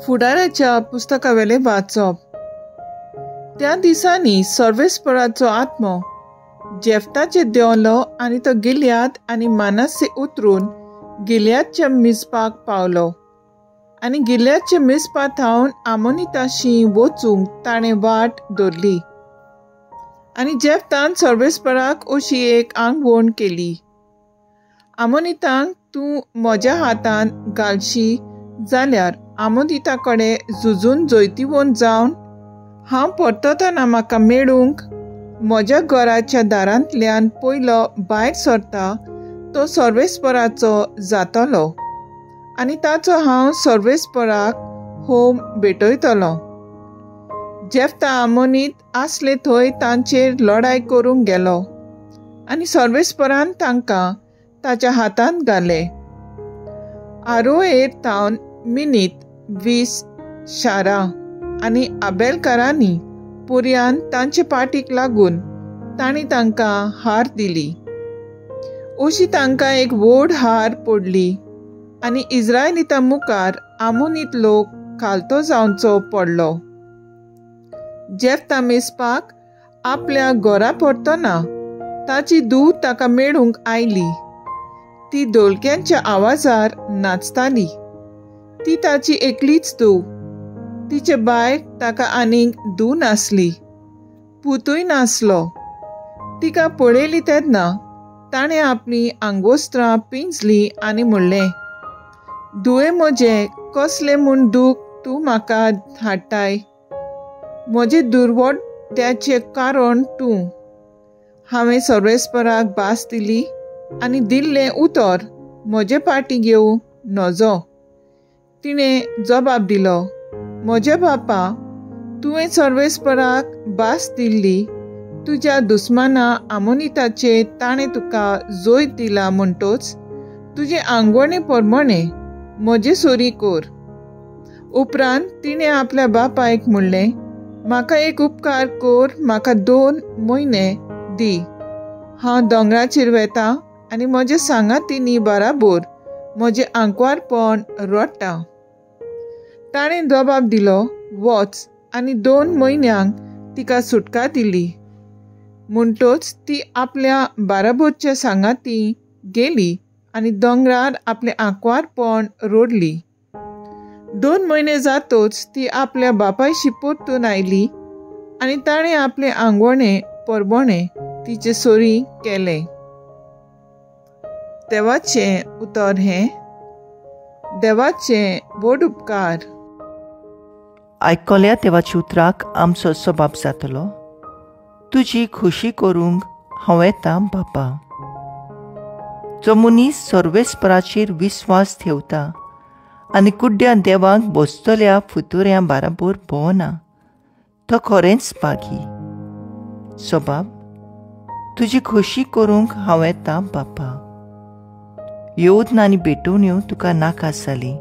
फुडाराच्या पुस्तकावेलें वाचप. त्या दिसांनी सर्वेस्पराचो आत्मो जेफ्ताचेर देंवलो आनी तो गिलयाद आनी मानासे उतरून गिलयादच्या मिजपाक पावलो आनी गिलयादच्या मिजपा थावन आमोनिताशी वचूंक ताणें वाट धरली. आनी जेफ्तान सर्वेस्पराक अशी एक आंगवण केली, आमोनितांक तूं म्हज्या हातान घालशी जाल्यार आमोनिता कडेन झुजून जैतिवंत जावन हांव परततना म्हाका मेळूंक म्हज्या घराच्या दारांतल्यान पयलो भायर सरता तो सर्वेस्पराचो जातलो आनी ताचो हांव सर्वेस्पराक होम भेटयतलो. जेफ्ता आमोनीत आसले थंय तांचेर लढाय करूंक गेलो आनी सर्वेस्परान तांकां ताच्या हातांत घाले. आरोएर थावन मिनीत 20 शारां आनी आबेलकारांनी पुर्यान तांचे पाटीक लागून तांणी तांकां हार दिली. अशी तांकां एक व्हड हार पडली आनी इस्रायलिता मुखार आमोनीत लोक खालतो जावचो पडलो. जेफ्ता मिसपाक आपल्या घरा परतना ताची धूव ताका मेळूंक आयली. ती धोलक्यांच्या आवाजार नाचताली. ती ताची एकलीच धूव. तिचे भायर ताका आनीक धूव नासली, पुतूय नासलो. तिका पळयली तेन्ना ताणें आपली आंगवस्त्रां पिंजली आनी म्हणलें, धुवे म्हजें कसलें म्हूण दूख तूं म्हाका हाडटाय? म्हजें दुर्वट्याचें कारण तूं. हांवें सर्वेस्पराक भास दिली आनी दिल्लें उतर म्हजे पाटी घेवं नजो. तिणें जबाब दिलो, म्हज्या बापा, तुवें सर्वेस्पराक भास दिल्ली, तुज्या दुस्माना आमोनिताचे ताणें तुका जैत दिला म्हणटोच तुजे आंगवणे प्रमाणे म्हजे सोरी कर. उपरांत तिणें आपल्या बापायक म्हणलें, म्हाका एक उपकार कर, म्हाका 2 म्हयने दी. हांव दोंगराचेर वेता आनी म्हजे सांगातींनी बराबर म्हजें आंकवारपण रडटा. ताणें जबाब दिलो, वच. आनी 2 म्हयन्यांक तिका सुटका दिली. म्हणटोच ती आपल्या बाराबोरच्या सांगाती गेली आनी दोंगरार आपलें आंकवारपण रडली. 2 म्हयने जातोच ती आपल्या बापायशी परतून आयली आनी ताणें आपले आंगवणे परबणे तिचे सोरी केलें. देवाचें उतर हें. देवाचें व्हड उपकार. आयकल्या देवाच्या उतराक आमचो सबाब जातलो. तुजी खोशी करूंक हांव येता बापा. जो मनीस सर्वेस्पराचेर विस्वास ठेवता आनी कुड्ड्या देवांक बसतल्या फुतुऱ्यां बाराबोर भोंवना तो खरेंच बागी. सबाब, तुजी खोशी करूंक हांव येता बापा. येवजना आनी भेटवण्यो तुका नाका जाली,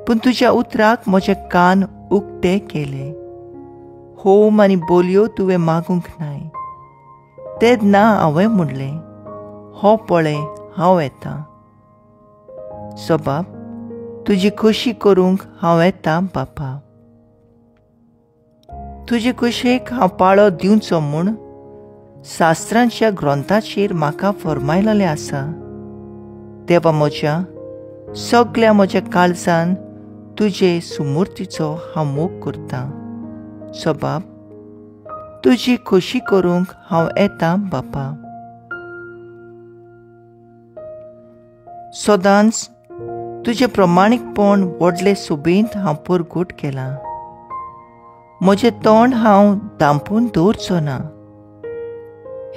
पूण तुज्या उतराक म्हजे कान उक्ते केले. होम आनी बोलयो तुवें मागूंक नाय. तेन्ना हांवें म्हणलें, हो पळय हांव येता. सबाब, तुजी खोशी करूंक हांव येता बापा. तुजे खोशयेक हांव पाळो दिवचो म्हूण शास्त्रांच्या ग्रंथाचेर म्हाका फर्मायलेलें आसा. देवा म्हज्या, सगल्या म्हज्या काळजान तुजे सुमूर्तीचो हांव मोग करतां. सबाब, तुजी खोशी करूंक हांव येता बापा. सदांच तुजें प्रमाणीकपण व्हडले सोबेंत हांव परगट केलां. म्हजें तोंड हांव धांपून दवरचो ना,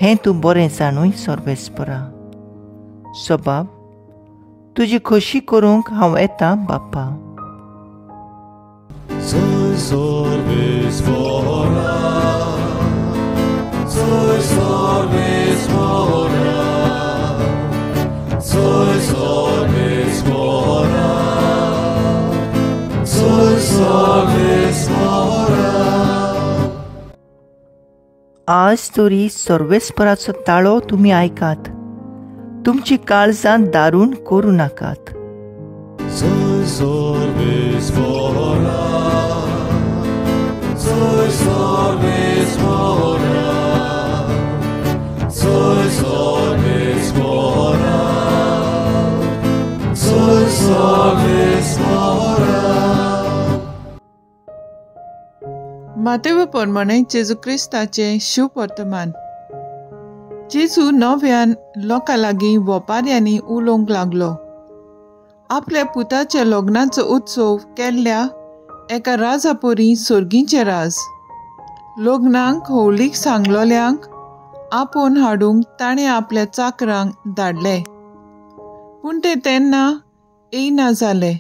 हें तूं बरें जाणूय सर्वेस्परा. सबाब, तुजी खोशी करूंक हांव येता बापा. आज तरी सर्वेस्पराचो ताळो तुमी आयकात, तुमची काळजां दारून करूं नाकात. Soy सर्वेस्परा. मातेव प्रमाणे जेजू क्रिस्ताचें शुभ वर्तमान. जेजू नव्यान लोकां लागीं वपाऱ्यांनी उलोवंक लागलो. आपल्या पुताच्या लग्नाचो उत्सव केल्ल्या एका राजापरी सोर्गीचें राज लग्नाक होवलीक सांगलोल्यांक आपोवन हाडूंक ताणें आपल्या चाकरांक धाडले, पूण ते तेन्ना येयना जाले.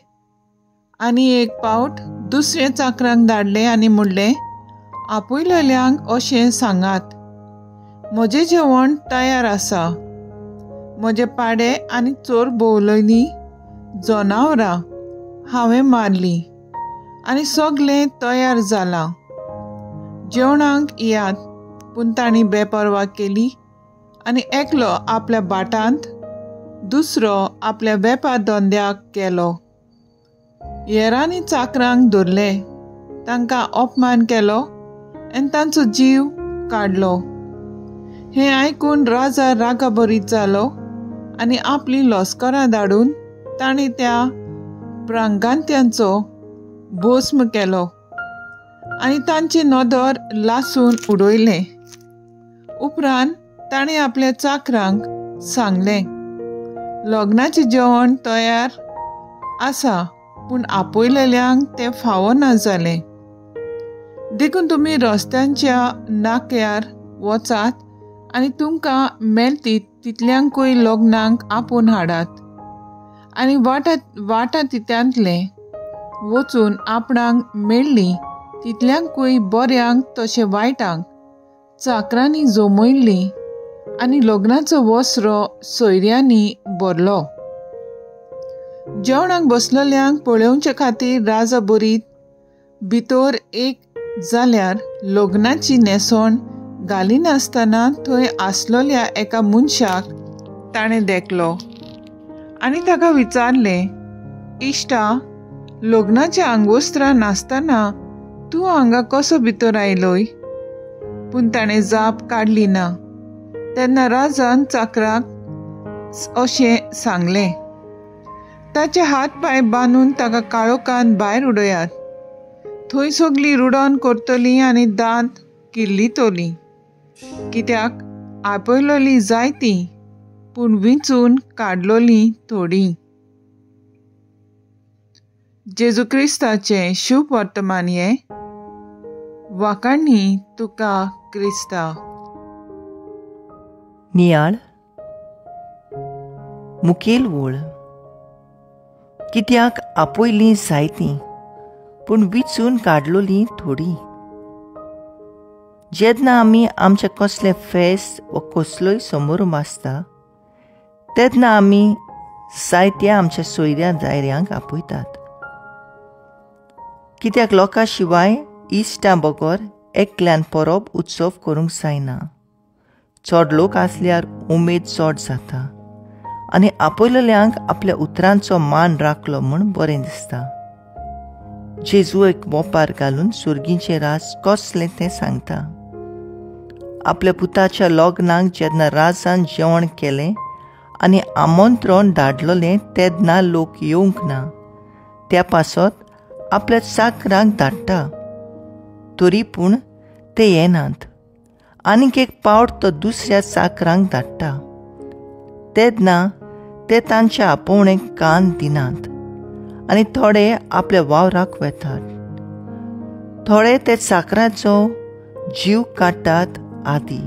आनी एक पावट दुसऱ्या चाकरांक धाडले आनी म्हणलें, आपयलेल्यांक अशें सांगात, म्हजें जेवण तयार आसा, म्हजे पाडे आनी चोर भोंवलयलीं जनावरां हांवें मारलीं आनी सगळें तयार जालां, जेवणाक येयात. पूण तांणी बेपर्वा केली आनी एकलो आपल्या भाटांत, दुसरो आपल्या वेपार धंद्याक गेलो. हेरांनी चाकरांक धरले, तांकां अपमान केलो आनी तांचो जीव काडलो. हें आयकून राजा रागाभरीत जालो आनी आपलीं लश्करां धाडून ताणें त्या प्रांगांत्यांचो भस्म केलो आनी तांची नदर लासून उडयलें. उपरांत ताणें आपल्या चाकरांक सांगलें, लग्नाचें जेवण तयार आसा, पूण आपयलेल्यांक तें फावो ना जालें. देखून तुमी रस्त्यांच्या नाक्यार वचात आनी तुमकां मेळटीत तितल्यांकूय लग्नाक आपोवन हाडात आनी वाटा तित्यांतलें वचून आपणाक मेळ्ळीं तितल्यांकूय बऱ्यांक तशें वायटांक चाकरांनी जमयल्लीं आनी लग्नाचो वसरो सोयऱ्यांनी भरलो. जेवणाक बसलेल्यांक पळोवचे खातीर राजा बरीत भितर एक जाल्यार लग्नाची न्हेसण घालिनासतना थंय आसलेल्या एका मनशाक ताणें देखलो आनी ताका विचारलें, इश्टा, लग्नाच्या आंगवस्त्रां नासतना तूं हांगा कसो भितर आयलोय? पूण ताणें जाप काडली ना. तेन्ना राजान चाकराक अशें सांगलें, ताचे हात पांय बांदून ताका काळोखान भायर उडयात, थंय सगळीं रुडोन करतलीं आनी दांत किल्लितलीं. कित्याक आपयलोलीं जायतीं, पूण विंचून काडलोलीं थोडीं. जेजू क्रिस्ताचें शुभ वर्तमान हें. वाखाणी तुका क्रिस्ता. नियाळ मुखेल वळ. कित्याक आपयलीं जायतीं, पूण विचून काडलोलीं थोडीं. जेन्ना आमी आमचें कसलें फेस्त वा कसलोय समारंभ आसता तेन्ना आमी जायत्या आमच्या सोयऱ्या दायऱ्यांक आपयतात. कित्याक लोकां शिवाय इश्टां बगर एकल्यान परब उत्सव करूंक जायना. चड लोक आसल्यार उमेद चड जाता आनी आपयलेल्यांक आपल्या उतरांचो मान राखलो म्हूण बरें दिसता. जेजू एक वोपार घालून सुर्गीचें राज कसलें तें सांगता. आपल्या पुताच्या लग्नाक जेन्ना राजान जेवण केलें आनी आमंत्रण धाडलोलें तेन्ना लोक येवंक ना, त्या पासत आपल्या चाकरांक धाडटा, तरी पूण ते येनात. आनीक एक पावट तो दुसऱ्या चाकरांक धाडटा, तेन्ना ते तांच्या आपोवणेक कान दिनात आनी थोडे आपल्या वावराक वेतात, थोडे ते चाकराचो जीव काडटात आदी.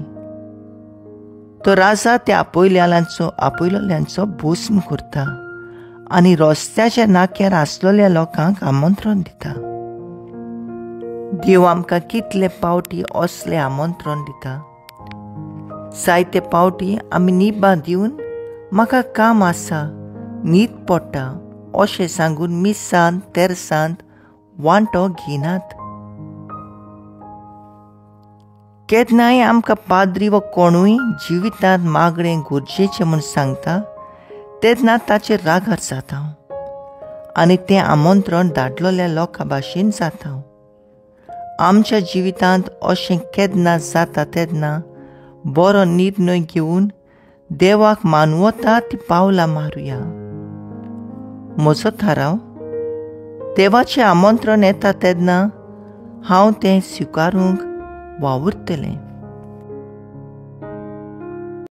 तो राजा त्या आपयलेल्यांचो भस्म करता आनी रस्त्याच्या नाक्यार आसलेल्या लोकांक आमंत्रण दिता. देव आमकां कितले पावटी असले आमंत्रण दिता. जायते पावटी आमी निबां दिवन म्हाका काम आसा, न्हीद पडटा अशें सांगून मिसांत तेरसांत वांटो घेनात. केन्नाय आमकां पाद्री वा कोणूय जिवितांत मागणें गरजेचें म्हूण सांगता तेन्ना ताचेर रागार जाता आनी तें आमंत्रण धाडलेल्या लोकां भाशेन जाता. आमच्या जिवितांत अशें केन्ना जाता तेन्ना बरो निर्णय घेवन देवाक मानवता ती पावलां मारुया. म्हजो थाराव, देवाचें आमंत्रण येता तेन्ना हांव तें स्विकारूंक वावुरतलें.